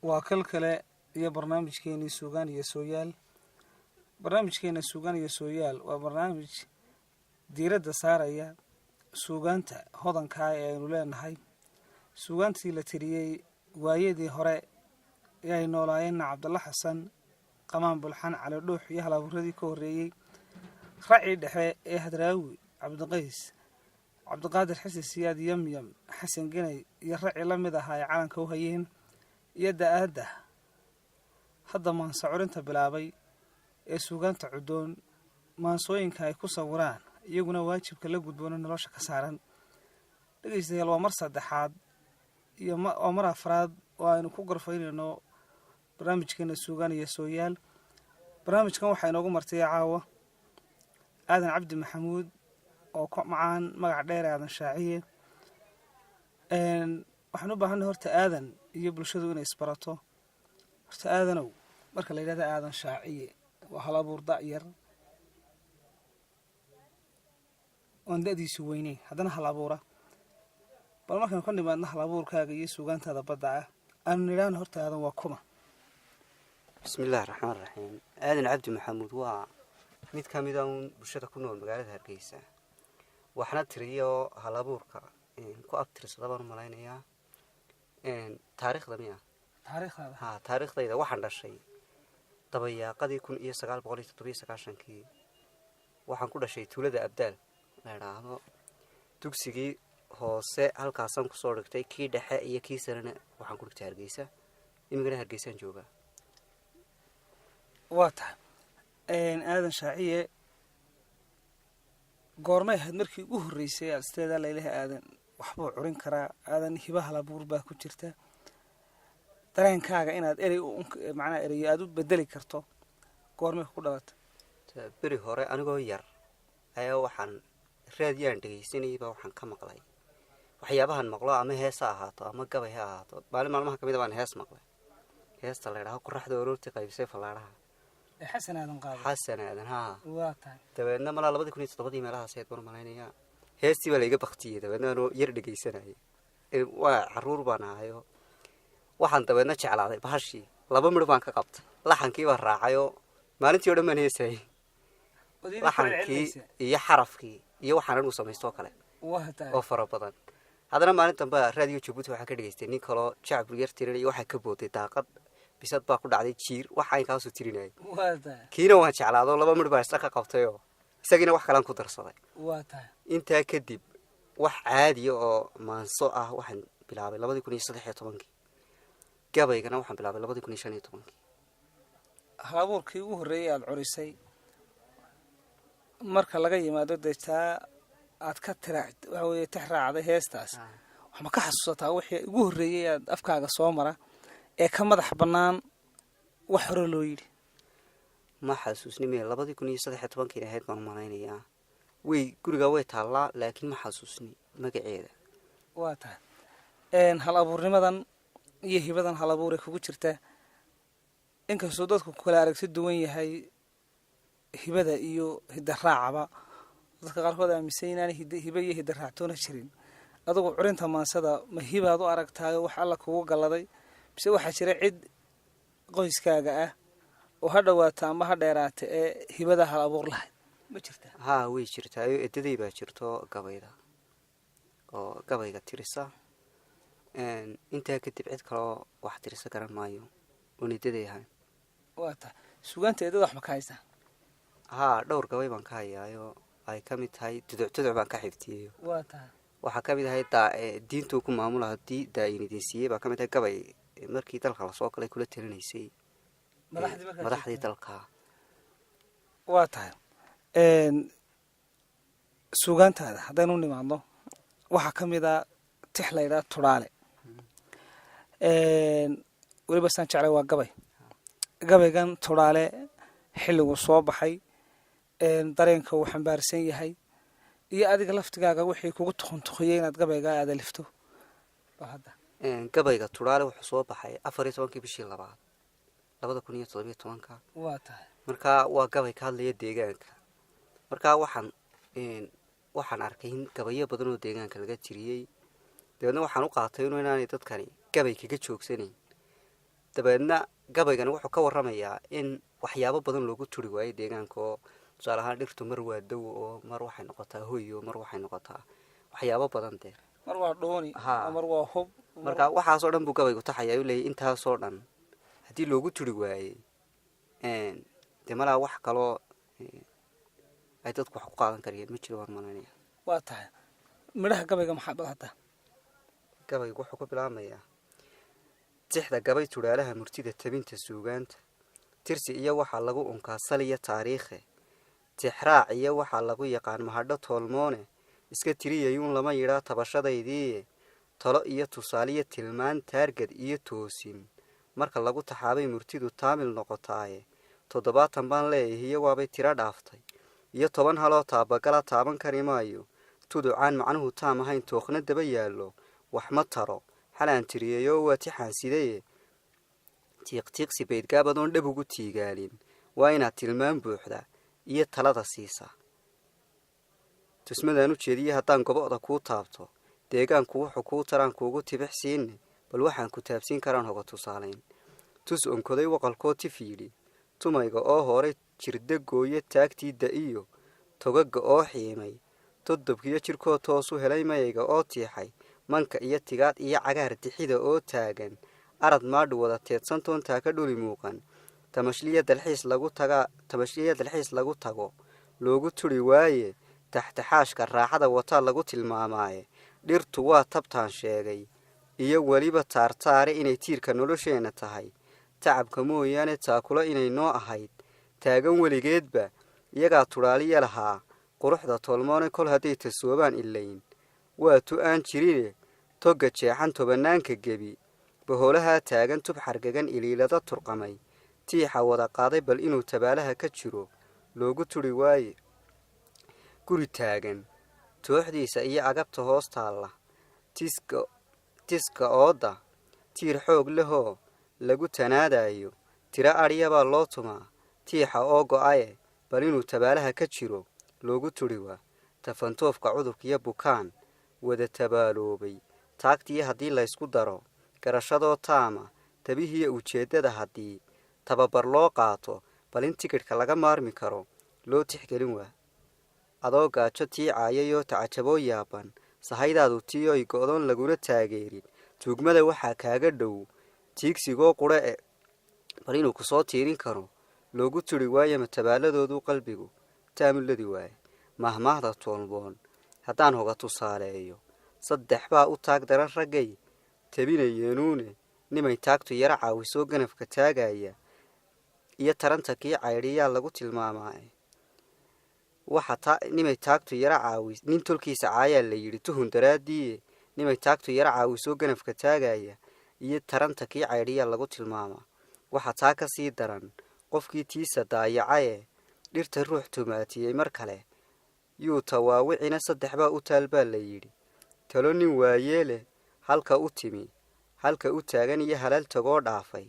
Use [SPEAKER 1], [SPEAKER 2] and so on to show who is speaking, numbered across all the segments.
[SPEAKER 1] Waa kal kale iyo barnaamijkeenii Suugaan iyo Sooyaal. Barnaamijkeena Suugaan iyo Sooyaal waa barnaamij diiradda saaraya suugaanta hodankaa ee aynu leenahay, suugaantii la tiriyey waayadii hore ee ay noolaayeenna Cabdalla Xasan, Qamaan Bulxan, Cali Dhuux iyo halabuuradii ka horreeyey, racii dhexe ee Hadraawi, Cabdiqays, Cabdiqaadir Xasan Siyaad, Yamyam, Xasan Geney iyo racii la mid ahaa ay calanka u hayeen, iyo da-aadda hadda maansa curinta bilaabay ee suugaanta cudoon maansooyinka ay ku sawiraan, iyaguna waajibka la gudboona nolosha ka saaran. Dhegeystayaal, waa mar saddexaad iyo waa mar afraad oo aynu ku gorfaynayno barnaamijkeena Suugaan iyo Sooyaal. Barnaamijkan waxaa inoogu martay caawa Aadan Cabdi Maxamuud oo ku macaan magac dheer Aadan Shaaciye. Waxaan u baahanay horta Aadan iyo bulshadu inay isbarato. Horta Aadanow, marka la yidhahda Aadan Shaaciye waa hal abuur da-yar oon da-diisu weyneyn, haddana hal abuura. Bal markaynu ka nimaadno hal abuurkaaga iyo suugaantaada badda ah, aanu nidhaahno horta Aadan waa kuma?
[SPEAKER 2] Bismillahi raxmaan raxiim. Aadan Cabdi Maxamuud waa mid ka mid a uun bulshada ku nool magaalada Hargeysa, waxna tiriyo hal abuurka ku abtirsada baan u malaynayaa. Taariikhda miya?
[SPEAKER 1] Taariikhdaada.
[SPEAKER 2] Ha, taariikhdayda waxaan dhashay dabayaaqadii 1997-kii. Waxaan ku dhashay tuulada Abdaal la idhaahdo. Dugsigii hoose halkaasaan kusoo dhigtay, kii dhexe iyo kii sarena waxaan ku dhigtay Hargeysa. Iminkana Hargeysaan joogaa.
[SPEAKER 1] Waa tahay. Aadan Shaaciye, goormay ahayd markii ugu horreysay aad isteedaa laylaha Aadan waxbuu curin karaa, Aadan hiba halabuur baa ku jirta, dareenkaaga inaad erey macnaha ereyo aada u bedeli karto, goormay ku dhalatay?
[SPEAKER 2] Beri hore anigoo yar ayaa waxaan raadiyaan dhegaysanayay baa waxaan ka maqlay waxyaabahan maqlo, ama hees ha ahaato ama gabay ha ahaato. Maalin maalmaha kamid a baan hees maqlay, heesta la idhaho "Qoraxda Aroortii Qaybisay Fallaadhaha".
[SPEAKER 1] Xasan Aadan qaado.
[SPEAKER 2] Xasan Aadan, haa.
[SPEAKER 1] Waa tahay.
[SPEAKER 2] Dabeedna malaa 2007-dii meelahaas ahayd baan malaynayaa, heestii baa laiga baktiyey. Dabeedna anoo yar dhegaysanayay, waa caruur baan ahayo, waxaan dabeedna jeclaaday bahashii. Laba midh baan ka qabtay, laxankii baan raacayoo maalintii o dhan baan heesayay, laxankii iyo xarafkii iyo waxaan anigu samaystoo kale oo fara badan. Haddana maalin dambe Raadiyo Jabuuti waxaan ka dhegaystay nin kaloo jacbur yar tirinaya, waxaa ka booday daaqad, bisad baa ku dhacday jiir, wax aynkaasu tirinayay. Kiina waan jeclaado, laba midh baan isla ka qabtayoo isagiina wax kalaan ku darsaday. Intaa kadib wax caadiya oo maanso ah waxaan bilaabay 2013-kii, gabaygana waxaan bilaabay 2015-kii.
[SPEAKER 1] Hal abuurkii ugu horreeyay aada curisay, marka laga yimaado dee taa aad ka tira waxa weeye tix raacday heestaas, wax ma ka xasuusataa wixii ugu horreeyey aad afkaaga soo mara ee ka madax bannaan wax hore loo yidhi?
[SPEAKER 2] Ma xasuusni me 2013-kiina ahayd baan umalaynayaa. Way gurigaa way taallaa, laakiin ma xasuusni magaceeda.
[SPEAKER 1] Waa tahay. Hal abuurnimadan iyo hibadan hal abuuray kugu jirta, inkastoo dadku kala aragti duwan yahay hibada iyo hidaraacaba, dadka qaarkood aaminsan inaanay hibe iyo hidaraactoona jirin, adugu curinta maansada ma hibaad u aragtaayo wax Alla kugu galladay, mise waxaa jira cid qoyskaaga ah oo ha dhawaata ama ha dheeraata ee hibada hal abuur lahayd? Ma jirtaa?
[SPEAKER 2] Haa, way jirtaayo, edaday baa jirto gabayda oo gabayga tirisa. Intaa kadib cid kaloo wax tirisa garan maayo oon edaday ahayn.
[SPEAKER 1] Waa tahay. Sugaanta eedada wax ma ka haysaa?
[SPEAKER 2] Haa, dhowr gabay baan ka hayaayo, ay ka mid tahay tuduc tuduc baan ka xifdiyeyo.
[SPEAKER 1] Waa tahay.
[SPEAKER 2] Waxaa ka mid ahay "Diintuu ku maamula haddii daa-in idin siiyey" baa ka mid ahay, gabay markii dalka lasoo galay kula talinaysay madaxdii dalka.
[SPEAKER 1] Waa tahay. Suugaantaada haddaynu nimaadno, waxaa ka mid a tix la ydhaha "Tudhaale". Weliba saan jeclay waa gabay. Gabaygan "Tudhaale" xilliguu soo baxay, dareenka uu xambaarsan yahay iyo adiga laftigaaga wixii kugu tukhuntukhiyey inaad gabaygaa aada lifto bal hadda.
[SPEAKER 2] Gabayga "Tudhaale" wuxuu soo baxay 14-kii bishii labaad 2017-ka.
[SPEAKER 1] Waa tahay.
[SPEAKER 2] Marka waa gabay ka hadlaya deegaanka. Marka waxaan arkay in gabayo badan oo deegaanka laga tiriyey. Dabeedna waxaan u qaatay inu inaanay dadkani gabay kaga joogsanayn. Dabeedna gabaygan wuxuu ka warramayaa in waxyaabo badan loogu turi waayey deegaanka, oo tusaale ahaan dhirtu mar waa dawo, oo mar waxay noqotaa hoy, oo mar waxay noqotaa waxyaabo badan dee.
[SPEAKER 1] Mar waa dhooni.
[SPEAKER 2] Ha.
[SPEAKER 1] Mar waa hub.
[SPEAKER 2] Marka waxaasoo dhan buu gabaygu taxayaa, u leeyahy intaasoo dhan haddii loogu turi waayey, dee malaa wax kaloo ay dadku wax ku qaadan karayeen ma jiro, waan malaynaya.
[SPEAKER 1] Waa tahay. Midhaha gabayga maxaa bal hadda?
[SPEAKER 2] Gabaygu wuxuu ku bilaabmayaa tixda gabay tudhaalaha murtida tabinta suugaanta, tirsi iyo waxaa lagu unkaa saliya taariikhe, tixraac iyo waxaa lagu yaqaan mahadho toolmoone, iska tiriyayuun lama yidhaa tabashadaydiiye, talo iyo tusaaliyo tilmaan taargad iyo toosin marka lagu taxaabay murtidu taamil noqotaaye, 70 baan leeyahay iyo waabay tiro dhaaftay, iyo 10 haloo taabagala taaban kari maayo, tuducaan macnuhu taam ahayn tookhna daba yaallo wax ma taro, xalaan tiriyayoo waa tixaansidaye, tiiqtiiqsi baydgaabadoon dhab ugu tiigaalin waa inaad tilmaan buuxda iyo talada siisaa. Tusmadaan u jeediye haddaan gobo'da kuu taabto, deegaanku wuxuu kuu taraan kuugu tibix siinne, bal waxaan ku taabsiin karaan hoga tusaalayn. Tus onkoday waqalkoo tif yidhi, tumayga oo horay jirda gooye taagtii da'iyo, togaga oo xiimay, todobkiyo jirkoo toosu helay, mayayga oo tiixay, manka iyo tigaad iyo cagaar dixida oo taagan, arad maadhu wada teedsantoon taaka dhuli muuqan, tamashliya dalxiis lagu tagaa, tamashliya dalxiis lagu tago loogu turi waaye, taxtaxaashka raaxada wataa lagu tilmaamaaye, dhirtu waa tabtaan sheegay iyo weliba taartaare inay tiirka nolosheenna tahay, tacabka mooyaane taakula inay noo ahayd taagan weligeedba, iyagaa tudhaaliya lahaa quruxda toolmoone, kol hadday tasoobaan ilayn waa tu aan jirine, togga jeexan tobanaanka gebi, bahoolahaa taagan tub xargagan iliilada turqamay, tiixa wada qaaday bal inuu tabaalaha ka jiro loogu turi waaye, guri taagan tooxdiisa iyo agabta hoos taalla, tiska tiska ooda tiir xoog lehoo lagu tanaadayo, tiro adhyabaa loo tumaa tiixa oo go'aye, bal inuu tabaalaha ka jiro loogu turi waa, tafantoofka cudurkiyo bukaan wada tabaaloobay, taagtii haddii laysku daro garashadoo taama, tabihiiyo ujeeddada haddii tababar loo qaato, bal in tikidhka laga maarmi karo loo tixgelin waa, adoo gaajo tiicaayayoo tacajaboo yaaban, sahaydaadu tiioy go'doon laguna taageerin, tuugmada waxaa kaaga dhow tiigsigoo qudha e, bal inuu kusoo tiirin karo loogu turi waaye, matabaaladoodu qalbigu taamuladi waaye. Mahmaahda toolmoon haddaan hoga tusaaleeyo, saddex baa u taag daran raggay tabinayeenuune, nimay taagtu yaro caawisoo ganafka taagaya iyo taranta kii caydhiyaa lagu tilmaamaa, waxa ta nimay taagtu yaro caawis nin tolkiisa caayaa la yidhi tuhun daraadiiye, nimay taagtu yaro caawisoo ganafka taagaya iyo taranta kii caydhiyaa lagu tilmaamaa. Waxa taa ka sii daran qofkii tiisa daayacaye dhirta ruux tumaatiyey mar kale yuu tawaawicina, saddex baa u taal baa la yidhi, talo nin waayeeleh halka u timi halka u taagan iyo halaal tagoo dhaafay,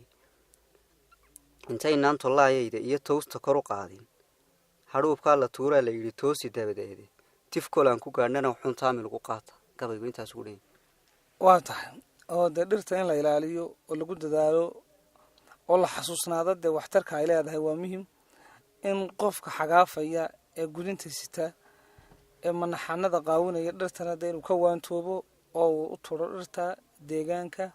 [SPEAKER 2] intaynaan tollaayayda iyo towsta kor u qaadin hadhuubkaa la tuuraa la yidhi toosi dabadeede, tif kolaan ku gaadhnana wuxuun taamil ugu qaata. Gabaygu intaas ugu dhan.
[SPEAKER 1] Waa tahay, oo dee dhirta in la ilaaliyo oo lagu dadaalo oo la xasuusnaado dee waxtarka ay leedahay waa muhim. In qofka xagaafaya ee gudinta sita ee manaxanada qaawinaya dhirtana dee inuu ka waantoobo oo uu u turo dhirta deegaanka.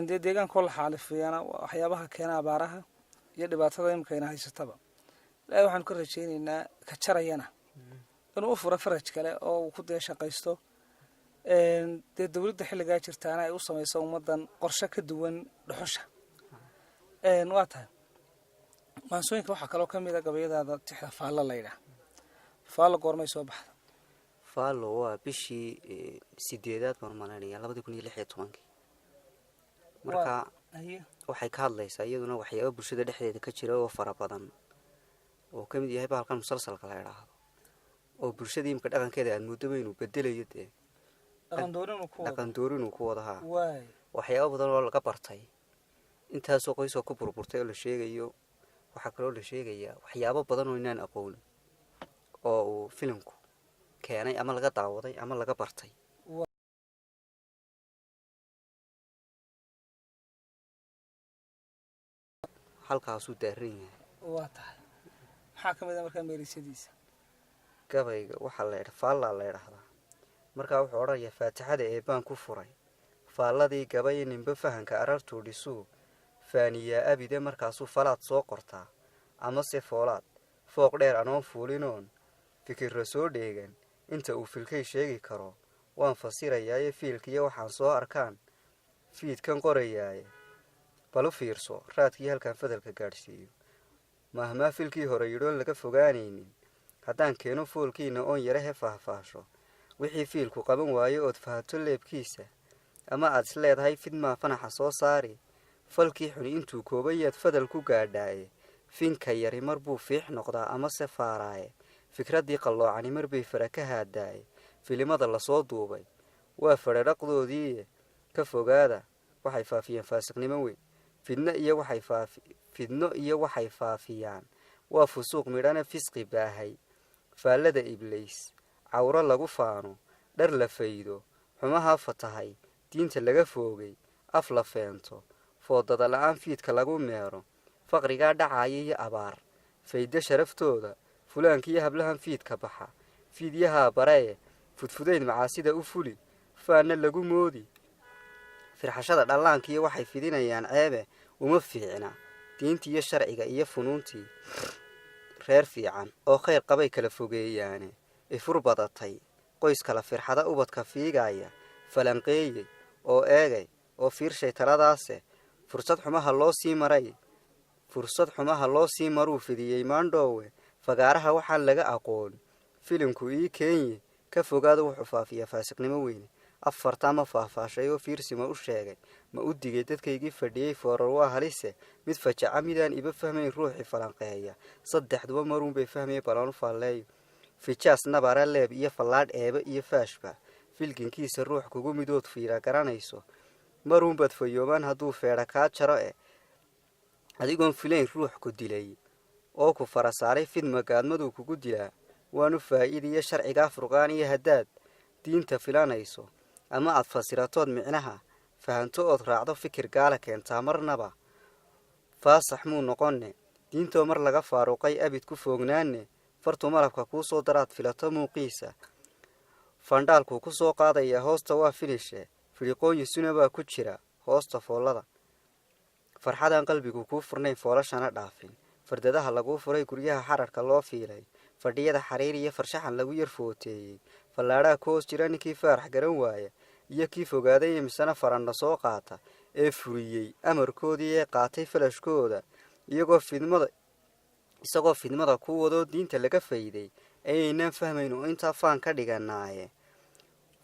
[SPEAKER 1] Dee deegaanka oo la xaalifiyana waa waxyaabaha keena abaaraha iyo dhibaatada imika ina haysataba. Ilaahay waxaanu ka rajaynaynaa ka jarayana inuu u furo faraj kale oo uu ku dee shaqaysto. Dee dowladda xilligaa jirtaana ay u samayso ummaddan qorshe ka duwan dhuxusha. Waa tahay. Maansooyinka waxaa kaloo ka mid a gabayadaada tixda Faalla la yidhaah. Faalla goormay soo baxda?
[SPEAKER 2] Faallo waa bishii 8aad baan umalaynaya 2016-kii. Marka waxay ka hadlaysaa iyaduna waxyaaba bulshada dhexdeeda ka jira oo fara badan, oo ka mid yahay bahalkan musalsalka la idhaahdo, oo bulshada imika dhaqankeeda aada moodaba inuu bedelayo dee.
[SPEAKER 1] Dhaqan doorin uu ku wado.
[SPEAKER 2] Dhaqan doorin uu ku wadahaa.
[SPEAKER 1] Waay.
[SPEAKER 2] Waxyaaba badan oo laga bartay intaasoo qoysoo ku burburtay oo la sheegayo. Waxaa kaloo la sheegayaa waxyaabo badan oo inaan aqoon oo uu filimku keenay ama laga daawaday ama laga bartay. Halkaasuu daaran yahay.
[SPEAKER 1] Waa tahay. Maxaa ka mid a markaa meerisyadiisa?
[SPEAKER 2] Gabayga waxaa la faallaa la idhaahdaa. Markaa wuxuu odhanayaa: faatixada eebbaan ku furay faalladii gabay, ninba fahanka arartuu dhisuu faaniyaa abide. Markaasuu falaad soo qortaa amase foolaad fooq dheer anoon fuulinoon fikirro soo dheegan. Inta uu filkay sheegi karo waan fasirayaaye, fiilkiyo waxaan soo arkaan fiidkan qorayaaye. Balu fiirso raadkii halkaan fadalka gaadhsiiyo. Mahmaa filkii hore yidhoon laga fogaanaynin haddaan keeno foolkiina oon yarahe faahfaahsho wixii fiilku qaban waayo ood fahato leebkiisa, ama aad is leedahay fidmaa fanaxa soo saari. Falkii xuni intuu koobayaad fadal ku gaadhaaye, finka yari mar buu fiix noqdaa amase faaraaye. Fikraddii qalloocani mar bay fara ka haadaaye. Filimada lasoo duubay waa fadhadhaqdoodiiye, ka fogaada waxay faafiyeen faasiqnimo weyn. Fidno iyo waxay faafi fidno iyo waxay faafiyaan waa fusuuq midhane, fisqi baahay. Faallada ibliis, cawro lagu faano, dhar la faydo, xumaha fatahay, diinta laga foogay, af la feento, foodada la-aan fiidka lagu meero, faqrigaa dhacaaya iyo abaar faydo sharaftooda, fulaankiiyo hablahan fiidka baxa, fiidyahaa baree fudfudayd macaasida u fuli, faanna lagu moodi, firxashada dhallaankiiyo waxay fidinayaan ceebe uma fiicna diintii iyo sharciga iyo funuuntii. Reer fiican oo khayr qabay kala fogeeyaane. Ifur badatay, qoys kala firxada, ubadka fiigaaya, falanqeeyey oo eegay oo fiirshay taladaase. Fursad xumaha loo sii maray, fursad xumaha loo sii maruu fidiyey maandhoowe. Fagaaraha waxaan laga aqoon filimku ii keenye, ka fogaada wuxuu faafiyaa faasiqnimo weyne. Afartaa ma faahfaashay oo fiirsi ma u sheegay, ma u digay dadkaygii fadhiyey? Foorar waa halise, mid fajaca midaan iba fahmayn ruuxii falanqeeya, saddexduba maruunbay fahmaya. Balaan u faalleeyo: fijaas nabara, leeb iyo fallaadh, eebe iyo faashba filginkiisa. Ruux kugu midood fiira garanayso maruunbaad fayoobaan hadduu feedha kaa jaro e. Adigoon filayn ruux ku dilay oo ku fara saaray fidma gaadmaduu kugu dilaa, waanu faa'iidiyo sharcigaa furqaan iyo. Haddaad diinta filanayso ama aad fasiratood micnaha fahanto ood raacdo fikir gaala keentaa, marnaba faasax muu noqonne. Diintoo mar laga faaruqay abid ku foognaanne. Fartuu malabka kuu soo daraad filato muuqiisa, fandhaalkuu ku soo qaadaya hoosta waa finishe. Fidhiqooyin suna baa ku jira hoosta foollada. Farxadaan qalbigu kuu furnayn foolashana dhaafin. Fardadaha laguu furay, guryaha xararka loo fiilay, fadhiyada xariir iyo farshaxan lagu yar footeeyey, fallaadhaha ku hoos jira ninkii faarax garan waaya iyo kii fogaaday misena faranna soo qaata ee furiyey amarkoodii ee qaatay falashkooda, iyagoo fidmada isagoo fidmada ku wadoo diinta laga fayday ayaynaan fahmayn oo intaa faan ka dhiganaaye.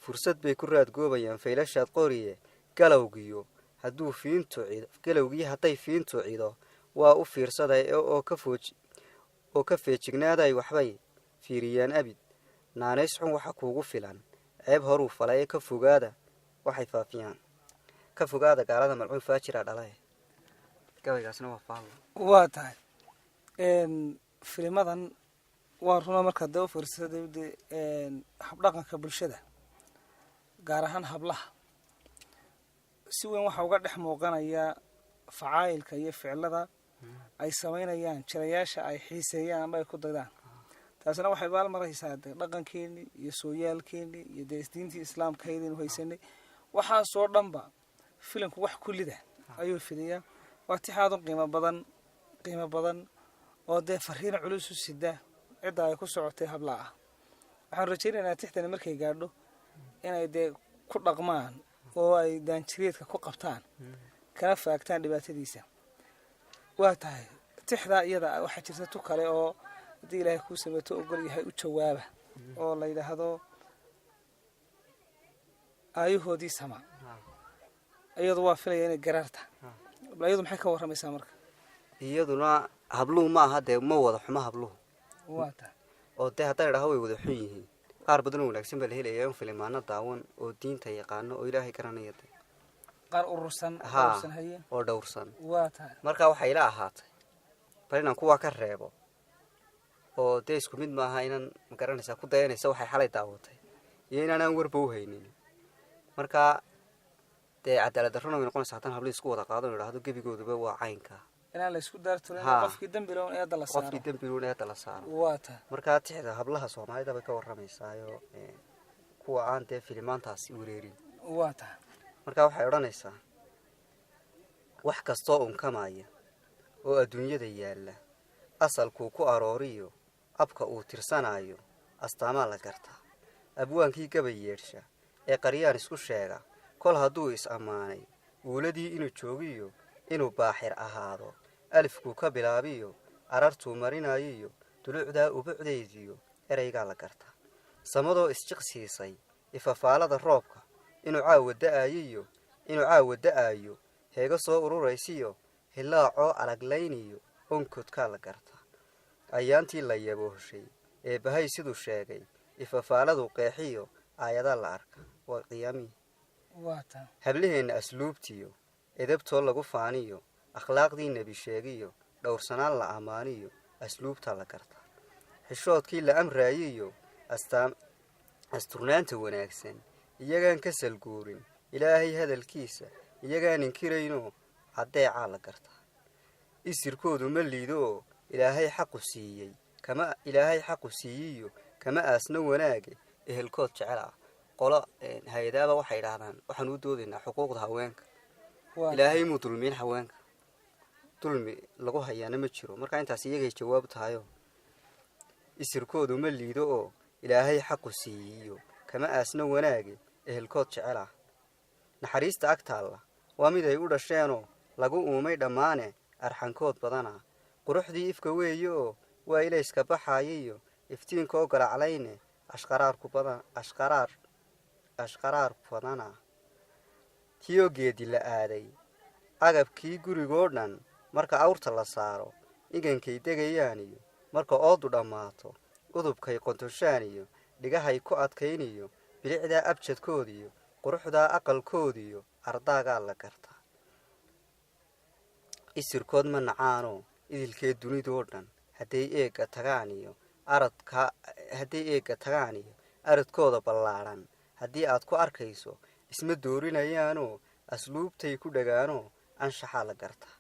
[SPEAKER 2] Fursad bay ku raadgoobayaan faylashaad qoriye. Galowgiyo hadduu fiintu cido, galowgiyo hadday fiintu cido waa u fiirsaday oo ka fooj oo ka feejignaaday waxbay fiiriyaan abid. Naanays xun waxa kuugu filan ceeb horuu falay ee ka fogaada waxay faafiyaan, ka fogaada gaalada malcuun faajira dhalae. Gabaygaasna waa faallo.
[SPEAKER 1] Waa tahay. Filimadan waa runa markaad dee u fiirsada de habdhaqanka bulshada, gaar ahaan hablaha, si weyn waxaa uga dhex muuqanaya facaayilka iyo ficilada ay samaynayaan jirayaasha ay xiiseeyaan ama ay ku daydaan. Taasina waxay baalmaraysaa de dhaqankeenii iyo sooyaalkeenii iyo dee diintii islaamkaydaynu haysanay. Waxaasoo dhanba filimku wax kullida ayuu fidiyaa. Waa tixaadu qiimo badan, qiimo badan oo dee fariin culus u sida cidda ay ku socotay hablaa ah. Waxaan rajaynaynaa tixdani markay gaadho inay dee ku dhaqmaan oo ay daanjireedka ku qabtaan kana faagtaan dhibaatadiisa. Waa tahay. Tixdaa iyada waxaa jirta tu kale oo haddii Ilaahay kuu sameeto ogol yahay u jawaaba oo la yidhaahdo aayahoodii sama. Iyadu waa filaya inay garaarta. Bal iyadu maxay ka warramaysaa marka?
[SPEAKER 2] Iyaduna habluhu ma aha dee, ma wada xumo habluhu.
[SPEAKER 1] Waa tahay.
[SPEAKER 2] Oo dee haddaan idhaho way wada xun yihiin, qaar badan oo wanaagsan baa la helaya in filimaano daawan oo diinta yaqaano oo Ilaahay garanaya dee.
[SPEAKER 1] Qaar urursan.
[SPEAKER 2] Haa.
[SPEAKER 1] Urursan, haye.
[SPEAKER 2] Oo dhowrsan.
[SPEAKER 1] Waa tahay.
[SPEAKER 2] Marka waxay ila ahaatay bal inaan kuwaa ka reebo oo dee isku mid maaha inaan ma garanaysaa ku dayanaysa waxay xalay daawatay iyo inaanaan warba u haynin. Marka dee cadaalad darrona way noqonaysa haddaan hablihii isku wada qaado o idhaahdo gebigooduba waa caynka.
[SPEAKER 1] Inaan la isku daartulin, qofkii dembi lown eedda la saaro.
[SPEAKER 2] Qofkii dembiluun eedda la saaro.
[SPEAKER 1] Waa tahay.
[SPEAKER 2] Markaa tixda hablaha Soomaalida bay ka warramaysaayo, kuwa aan dee filimaantaasi wareerin.
[SPEAKER 1] Waa tahay.
[SPEAKER 2] Markaa waxay odhanaysaa: wax kastoo unkamaya oo adduunyada yaalla, asalkuu ku arooriyo abka uu tirsanaayo, astaamaa la gartaa. Abwaankii gabay yeedhsha ee qaryaan isku sheega, kol hadduu is ammaanay, uuladii inuu joogiyo inuu baaxir ahaado, alifkuu ka bilaabiyo arartuu marinayiyo dulucdaa ubucdaydiyo eraygaa la gartaa. Samadoo isjiqsiisay ifafaalada roobka inuu caawa da'aayiyo, inuu caawa da'aayo, heego soo ururaysiyo hilaacoo alaglayniyo onkodkaa la gartaa. Ayaantii la yaboohshay ee bahay siduu sheegay, ifafaaladu qeexiyo aayadaa la arka, waa qiyaamihii.
[SPEAKER 1] Waa tahay.
[SPEAKER 2] Hablaheenna asluubtiyo edabtoo lagu faaniyo, akhlaaqdii nebi sheegiyo dhowrsanaan la ammaaniyo, asluubtaa la gartaa. Xishoodkii la amraayiyo asturnaanta wanaagsan, iyagaan ka salguurin Ilaahay hadalkiisa, iyagaan inkiraynoo caddeecaa la gartaa. Isirkoodu ma liido oo Ilaahay xaqu siiyey kama, Ilaahay xaqu siiyiyo kama aasna wanaage, ehelkood jecel ah. Qolo hay-adaaba waxay idhaahdaan waxaan u doodaynaa xuquuqda haweenka.
[SPEAKER 1] Waa.
[SPEAKER 2] Ilaahay muu dulmiin haweenka? Dulmi lagu hayaana ma jiro. Marka intaas iyagay jawaab tahayo, isirkoodu ma liido oo Ilaahay xaqu siiyiyo kama aasna wanaage, ehelkood jecel ah. Naxariista agtaalla waa mid ay u dhasheenoo lagu uumay dhammaane, arxankood badana. Quruxdii ifka weeye oo waa ilayska baxaayiyo iftiinkaoo galaclayne, ashqaraarku badan, ashqaraar, ashqaraar badana. Tiyoo geedi la aaday agabkii gurigoo dhan marka awrta la saaro, ingankay degayaan iyo marka oodu dhammaato, udubkay qontoshaan iyo dhigahay ku adkayniyo bilicdaa abjadkoodiyo quruxdaa aqalkoodiyo ardaagaa la gartaa. Isirkood ma nacaanoo idilkee dunidoo dhan hadday eegga tagaan iyo aradka, hadday eegga tagaan iyo aradkooda ballaadhan haddii aad ku arkayso, isma doorinayaanoo asluubtay ku dhagaanoo anshaxaa la gartaa.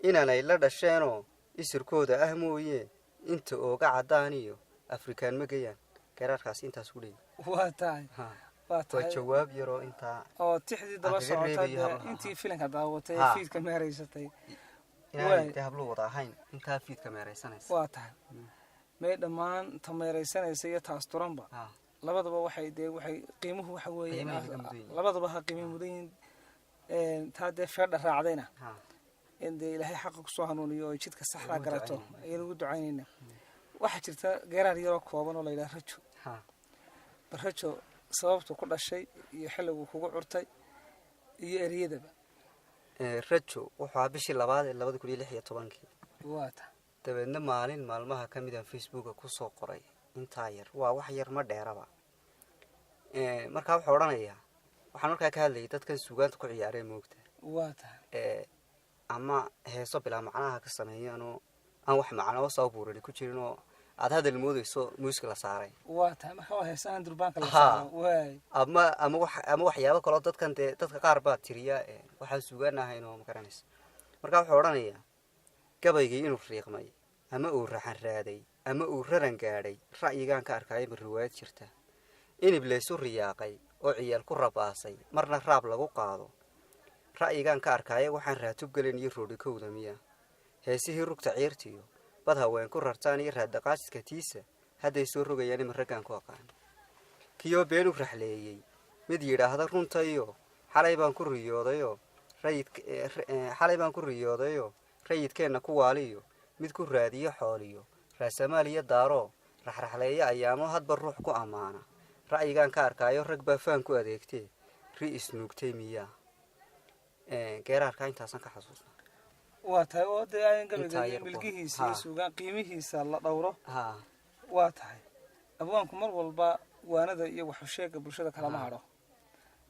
[SPEAKER 2] Inaanay la dhasheenoo isirkooda ah mooye, inta ooga caddaan iyo Afrikaan ma gayaan. Garaarkaas intaas ku dheey.
[SPEAKER 1] Waa tahay. Waa
[SPEAKER 2] waa
[SPEAKER 1] tahay.
[SPEAKER 2] Jawaab yaroo intaa
[SPEAKER 1] oo tixdii daba
[SPEAKER 2] aan kaga
[SPEAKER 1] socota
[SPEAKER 2] reebayo
[SPEAKER 1] dee
[SPEAKER 2] hablaha.
[SPEAKER 1] Intii filanka daawatay ee fiidka meeraysatay.
[SPEAKER 2] Inaanay
[SPEAKER 1] Waay.
[SPEAKER 2] dee hablu wada ahayn intaa fiidka meeraysanaysa.
[SPEAKER 1] Waa tahay. May dhammaan tameeraysanaysa iyo taas turanba, labadaba waxay dee waxay qiimuhu waxa weeye
[SPEAKER 2] Qiimahay kaga mudan yihiin.
[SPEAKER 1] Labadaba ha qiimay mudan yihiin. Taa dee feedha raacdayna in dee Ilaahay xaqa kusoo hanuuniyo oo jidka saxdaa
[SPEAKER 2] Ugu
[SPEAKER 1] garato
[SPEAKER 2] ducaynayna.
[SPEAKER 1] Ayaan ugu ducaynayna. Waxaa jirta geeraar yaroo kooban oo la yidhaha Rajo. Bal Rajo sababtu ku dhashay iyo xilliguu kugu curtay iyo ereyadaba.
[SPEAKER 2] Rajo wuxuu ahaa bishii labaad ee 2016-kii.
[SPEAKER 1] Waa tahay.
[SPEAKER 2] Dabeedna maalin maalmaha ka midaan Facebooka kusoo qoray intaa yar, waa wax yar, ma dheeraba. Markaa wuxuu odhanayaa, waxaan markaa ka hadlayay dadkan suugaanta ku ciyaaree moogta,
[SPEAKER 1] Waa tahay.
[SPEAKER 2] Ama heeso bilaa macnaha ka sameeyaanoo aan wax macnoo soo buurini ku jirin oo aad hadal moodeyso muuska la saaray.
[SPEAKER 1] Waa tahay. Marka waa heesaan durbaanka la
[SPEAKER 2] Ha.
[SPEAKER 1] saaro waay.
[SPEAKER 2] Ama wax ama waxyaabo kaloo dadkan dee dadka qaar baa tiriya, waxaan suugaan ahayn oo ma garanaysa. Marka wuxuu odhanayaa: gabaygii inuu riiqmay ama uu raxan raaday ama uu raran gaadhay, ra'yigaan ka arkaayo ma riwaayad jirta. Inib laysu riyaaqay oo ciyaal ku rabaasay, marna raab lagu qaado, ra'yigaan ka arkaayo waxaan raatub gelin iyo roodhikowda miya. Heesihii rugta ciirtiyo bad haween ku rartaan iyo raaddaqaasidka tiisa hadday soo rogayaan, ima raggaan ku aqaan. Kiyoo beenu raxleeyey mid yidhaahda runtayo, xalay baan ku riyoodayoo rayid, xalay baan ku riyoodayoo rayidkeenna ku waaliyo, mid ku raadiyo xooliyo raasamaal iyo daaroo raxraxleeyo ayaamo hadba ruux ku ammaana, ra'yigaan ka arkaayo rag baa faan ku adeegtee, ri isnuugtay miyaa. Geeraarkaa intaasaan ka xasuusta.
[SPEAKER 1] Waa tahay oo dee ayan
[SPEAKER 2] Intaa
[SPEAKER 1] gabayga
[SPEAKER 2] yar bu.
[SPEAKER 1] milgihiisa iyo
[SPEAKER 2] Ha.
[SPEAKER 1] suugaan qiimihiisa la dhowro.
[SPEAKER 2] Ha.
[SPEAKER 1] Waa tahay. Abwaanku mar walba waanada iyo waxusheega bulshada kalama hadho.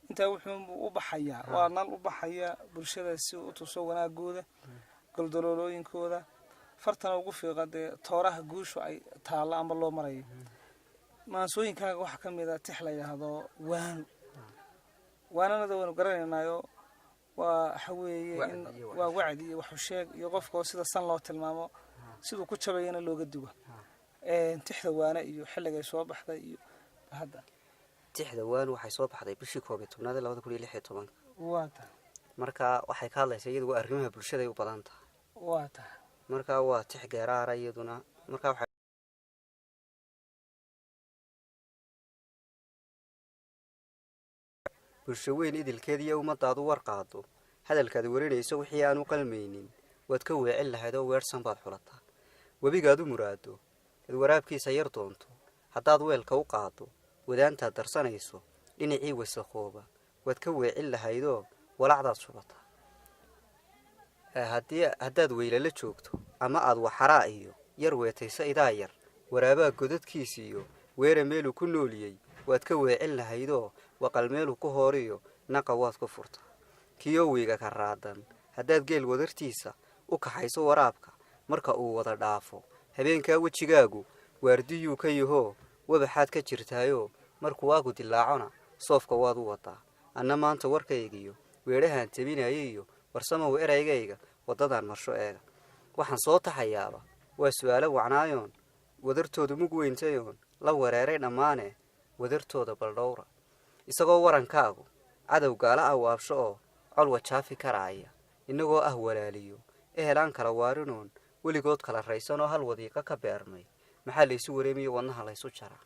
[SPEAKER 1] Intaa wuxuu u baxayaa waa nal u baxaya bulshada si uu u tuso wanaagooda, goldaloolooyinkooda fartana ugu fiiqa, dee tooraha guushu ay taalla ama loo marayo. Maansooyinkaaga waxaa ka mid a tix la yidhaahdo Waano. Waananada waynu garanaynaayo. Waa waxa weeye in
[SPEAKER 2] Wacdi iyo wax
[SPEAKER 1] waa wacdi iyo waxusheeg iyo qofka oo sida san loo tilmaamo, siduu ku jabayana looga dugo. Tixda waane iyo xilligay soo baxday iyo hadda.
[SPEAKER 2] Tixda waan waxay soo baxday bishii 11aad 2016-ka.
[SPEAKER 1] Waa tahay.
[SPEAKER 2] Marka waxay ka hadlaysaa iyadu waa arrimaha bulshaday u badan tahay.
[SPEAKER 1] Waa tahay.
[SPEAKER 2] Marka waa tix geeraara iyaduna. Marka waxay bulsho weyn idilkeed iyo ummadaadu war qaado, hadalkaad warinayso wixii aan u qalmaynin waad ka weecin lahayd oo weerhsan baad xulataa. Webigaad u muraado ad waraabkiisa yar doonto, haddaad weelka u qaado wadaantaad darsanayso dhinacii wasakhooba waad ka weecin lahaydoo walacdaad shubataa. Haddii haddaad weylala joogto ama aad waxaraa iyo yar weetayso idaa yar, waraabaa godadkiisiiyo weera meeluu ku nooliyey waad ka weecin lahaydoo waqal meeluu ku hooriyo naqa waad ku furtaa. Kiyoo wiiga ka raadan haddaad geel wadartiisa u kaxayso waraabka, marka uu wada dhaafo habeenkaa wejigaagu waardiyuu ka yahoo wabaxaad ka jirtaayoo markuu waagu dilaacona soofka waad u wadaa. Anna maanta warkaygiyo weedhahaan tabinaya iyo warsamow eraygayga waddadaan marsho eega. Waxaan soo taxayaaba waa su'aalo wacnaayoon wadartoodu mug weyntayoon la wareeray dhammaane wadartooda baldhowra. Isagoo warankaagu cadow gaala ah waabsho oo col wajaafi karaaya, innagoo ah walaaliyo ehel aan kala waarinoon weligood kala raysanoo hal wadiiqa ka beermay, maxaa laysu wareemiyo wadnaha laysu jaraa?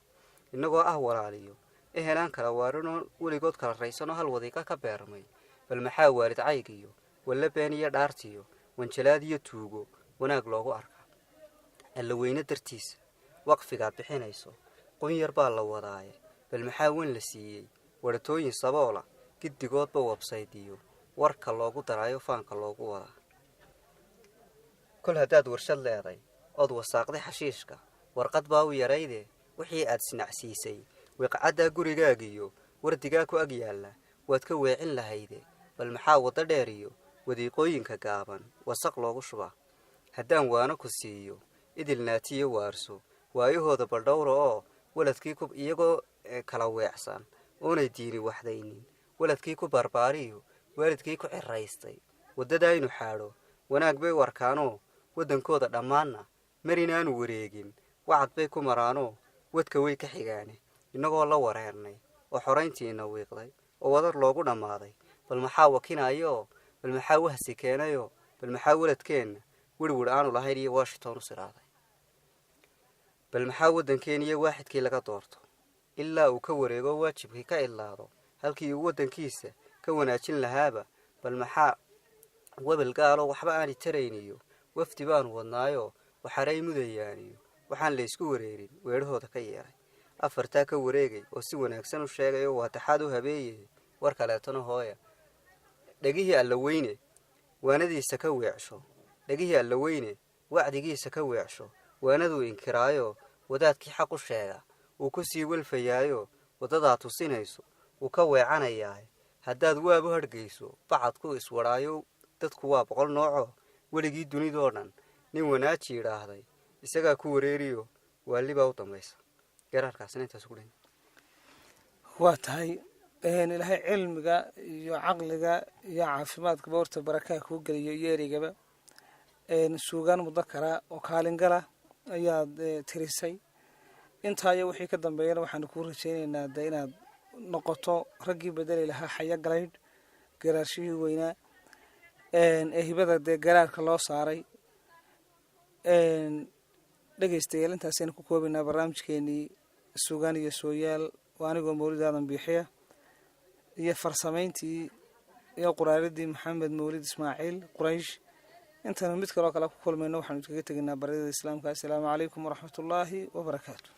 [SPEAKER 2] Innagoo ah walaaliyo ehel aan kala waarinoon weligood kala raysanoo hal wadiiqa ka beermay, bal maxaa waalid caygiyo walla been iyo dhaartiyo wanjalaad iyo tuugo wanaag loogu arkaa? Alla weyne dartiisa waqfigaad bixinayso qun yar baa la wadaaye, bal maxaa wan la siiyey waratooyin saboola giddigoodba wabsaydiyo warka loogu daraayo faanka loogu wadaa? Kol haddaad warshad leeday ood wasaaqday xashiishka, warqad baa u yarayde wixii aad sinacsiisay wiqcaddaa gurigaagiyo wardigaa ku ag yaalla waad ka weecin lahayde, bal maxaa waddo dheer iyo wadiiqooyinka gaaban wasaq loogu shubaa? Haddaan waano ku siiyo idil naatiyo waarso waayahooda baldhowra oo waladkii ku iyagoo kala weecsan oonay diini waxdaynin waladkii ku barbaariyo waalidkii ku ciraystay waddadaa inu xaadho wanaag bay u arkaanoo waddankooda dhammaanna marinaanu wareegin wacad bay ku maraanoo wadka way ka xigaane. Innagoo la wareernay oo xorayntiina wiiqday oo wadar loogu dhammaaday, bal maxaa wakinayooo bal maxaa wahsi keenayoo bal maxaa waladkeenna werwer aanu lahayn iyo Washington u siraaday? Bal maxaa waddankeeniyo waaxidkii laga doorto ilaa uu ka wareego waajibkii ka idlaado halkii uu waddankiisa ka wanaajin lahaaba? Bal maxaa webel gaalo waxba aanay tarayniyo wafdi baanu wadnaayoo waxaray mudayaaniyo waxaan laysku wareerin weedhahooda ka yeelay? Afartaa ka wareegay oo si wanaagsan u sheegayo waa taxaad u habeeyey war kaleetona hooya. Dhegihii Allaweyne waanadiisa ka weecsho, dhegihii Allaweyne wacdigiisa ka weecsho waanaduu inkiraayo wadaadkii xaq u sheega uu ku sii welfayaayo waddadaa tusinayso wuu ka weecanayaa. Haddaad waabu hargeyso bacadku iswadhaayo dadku waa 100 noocoo weligii dunidoo dhan nin wanaaji yidhaahday isagaa ku wareeriyo waalibaa u dambaysa. Garaarkaasina intaas ku dhan.
[SPEAKER 1] Waa tahay. Ilaahay cilmiga iyo caqliga iyo caafimaadkaba horta barakaha kuu geliyo iyo ereygaba. Suugaan mudakara oo kaalingala ayaad tirisay. Intaa iyo wixii ka dambeeyana waxaanu kuu rajaynaynaa de inaad noqoto raggii bedeli lahaa Xaya Galaydh, garaarshihii weynaa ee hibada dee garaarka loo saaray. Dhegeystayaal, intaasaynu ku koobaynaa barnaamijkeenii suugaan iyo sooyaal. Waa anigoo Mawlid Aadan Biixiya iyo farsamayntii iyo quraaradii Maxamed Mawlid Ismaaciil Quraysh. Intaanu mid kaloo kale ku kulmayno waxaanu iskaga tegaynaa baryada islaamka. Assalaamu calaykum waraxmatullaahi wabarakaatu.